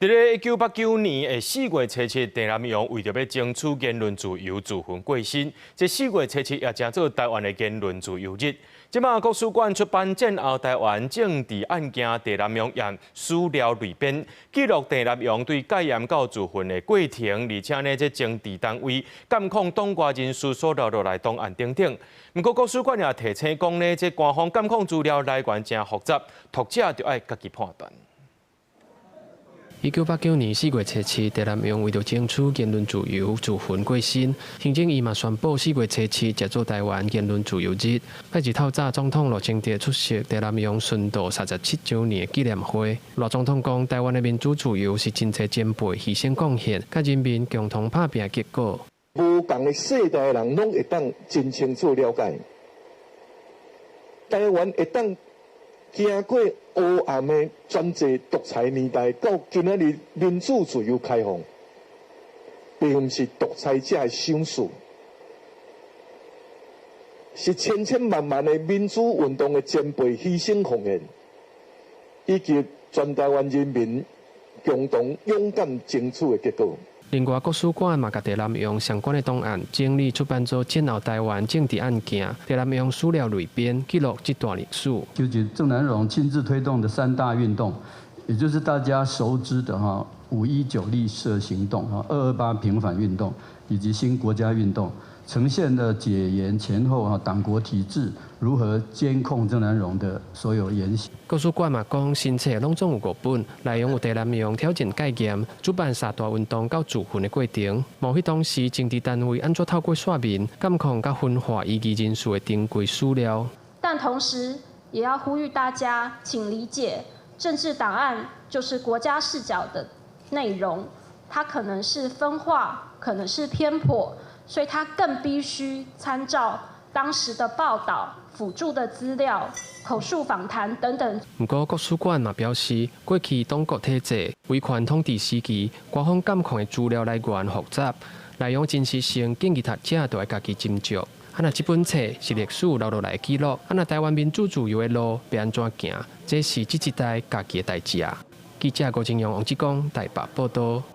佇咧1989年的4月初7，鄭南榕為著欲爭取言論自由，自焚過身。這四月初七也成做台灣的言論自由日。這馬國史館出版戰後台灣政治案件鄭南榕案史料彙編，記錄鄭南榕對戒嚴到自焚的過程，而且呢，這政治單位監控黨外人士所留落來檔案等等。毋過國史館也提醒講呢，這官方監控資料來源誠複雜，讀者著愛家己判斷。1989年4月初7，鄭南榕為著爭取言論自由，自焚過身。行政院嘛宣布四月初七才做台灣言論自由日。拜二透早，總統賴清德出席鄭南榕殉道37週年紀念會。賴總統講，台灣的民主自由是真濟前輩犧牲貢獻，佮人民共同拍拚的結果。無仝的世代的人攏會當真清楚了解，台灣會當經過黑暗的專制獨裁年代，到今仔日民主自由開放，並毋是獨裁者的賞賜，是千千萬萬的民主運動的前輩犧牲奉獻，以及全台灣人民共同勇敢爭取的結果。另外，國史館嘛共鄭南榕相關的檔案整理出版做戰後台灣政治案件，鄭南榕史料彙編記錄這段歷史。就是鄭南榕親自推動的三大運動，也就是大家熟知的哈519綠色行動、哈228平反運動以及新國家運動，呈現了解嚴前後哈黨國體制如何監控鄭南榕的所有言行。國史館嘛講，新冊攏總有五本，內容有鄭南榕挑戰戒嚴、主辦三大運動到自焚的過程，描繪當時政治單位按怎透過刷面監控佮分化異議人士的珍貴史料。但同時，也要呼籲大家，請理解，政治檔案就是國家視角的內容，它可能是分化，可能是偏頗，所以它更必須參照當時的報道、輔助的資料、口述訪談等等。毋過國史館嘛表示，過去黨國體制、威權統治時期，官方監控的資料來源複雜，內容真實性建議讀者著愛家己斟酌。啊，若這本冊是歷史留落來的記錄，啊，若台灣民主自由的路欲按怎行，這是這一代家己的代誌啊。記者郭正陽、王志剛台北報道。